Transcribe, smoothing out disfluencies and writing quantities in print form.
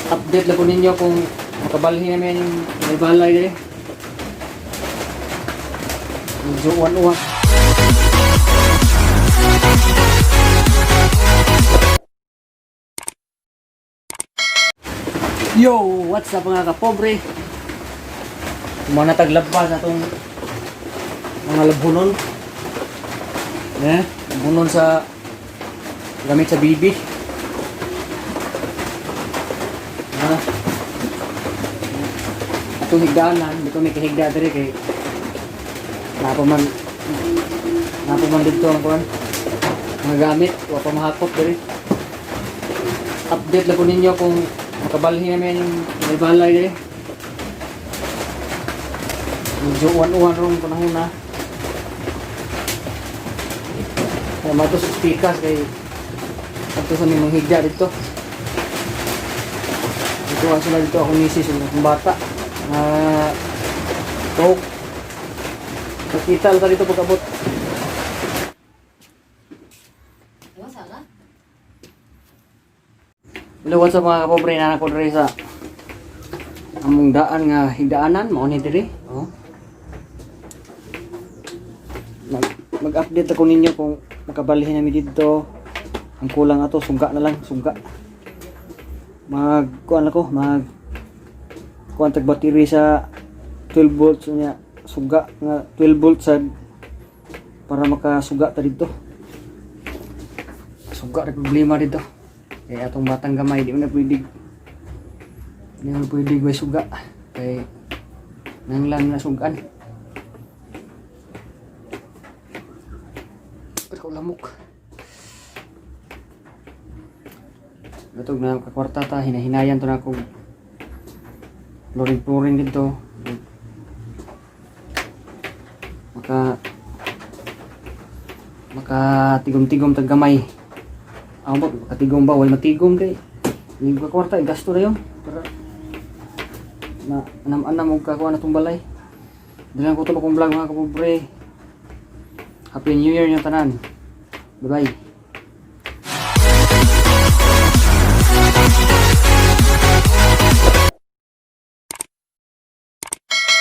Update lang ko ninyo kung makabalhin namin yung may balay diri. Medyo uwan-uwan. Yo, what's up, mga kapobre? Mga nataglabas na itong mga labunon. Eh, labunon sa gamit sa bibi. Ha? Atong higdaanan, dito may kahigda diri kay napa man dito ang kuan. Mga gamit, wa pa mahakot diri. Update lang ko ninyo kung makabalhin namin yung may balay diri. Medyo uwan-uwan rong panahon na. Kaya mato sa pikas kay ato sa mga higda dito. Dito sila dito ako misis yung akong bata. Na tok. Nakita lang ta dito pag-abot. Wasa ka? Hello, what's up, mga kapobre? Nana ko diri sa among daan nga higdaanan mao ni diri. Oh. Mag-update ako ninyo kung makabalhin nami dito. Ang kulang ato sungga na lang, sungga. Mag kuan ako, mag kuan tag battery sa 12 volts niya, suga nga 12 volts sad para makasuga ta dito. Suga ra problema dito. Kaya atong batang gamay di mo na pwede. Di mo na pwede may suga. Kay nanglan na sugan. Pero lamok. Gatog na kakwarta ta, hinahinayan to na akong flooring-flooring dito. Maka maka tigom-tigom tag gamay. Ako ba, makatigom ba? Wala matigom kay. Hindi ko kwarta, eh, gasto na yun. Para na anam-anam og kakuha na tong balay. Dili lang ko to akong vlog, mga kapobre. Happy New Year nyo tanan. Bye-bye.